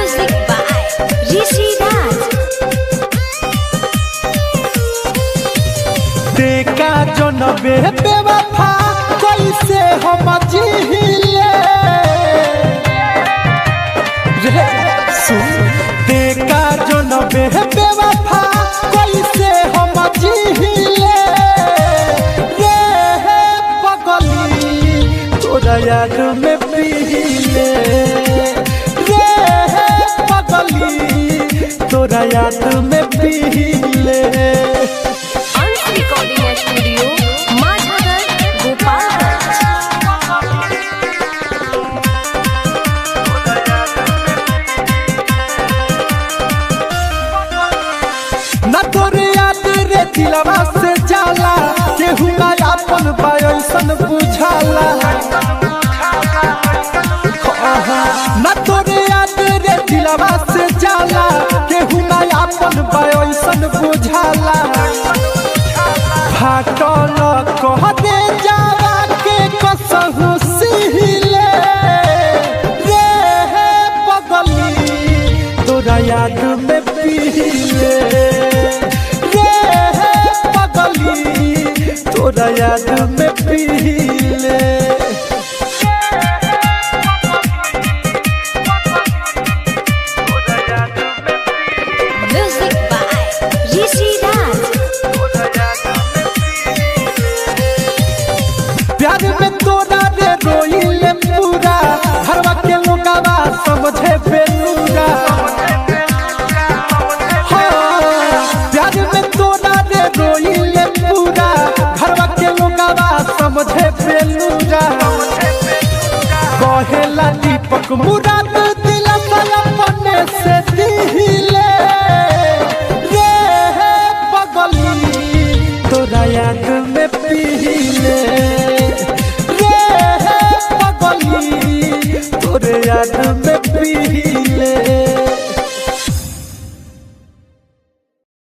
Music by Rishi Raj. देखा जनबे बेवफा कैसे हम जीले रे सुन। देखा जनबे बेवफा कैसे हम जीले रे पगली तोरा याद में पीले रे पगली तोरा याद में पीले। Ansh Recording Studio, Majhagar, Gopalganj. न तोरे याद रे दिलवा से जाला केहू ना अपन बायसन बुझाला। आहा, न तोरे याद रे दिलवा से जाला केहू ना अपन बायसन बुझाला। फाटल कह दे जावा के कसहु सिहिले रे पगली तोरा याद में पीले रे पगली तोरा याद में पीले। Music by Rishi Raj. प्यार में तोरा रे रोइले पूरा घरवा के लोगवा समझे बेलूरा। हाँ, प्यार में तोरा रे रोइले पूरा घरवा के लोगवा समझे बेलूरा। कहेला दीपक मुराद दिला अपने से दिले रे पगली तोरा याद में पीले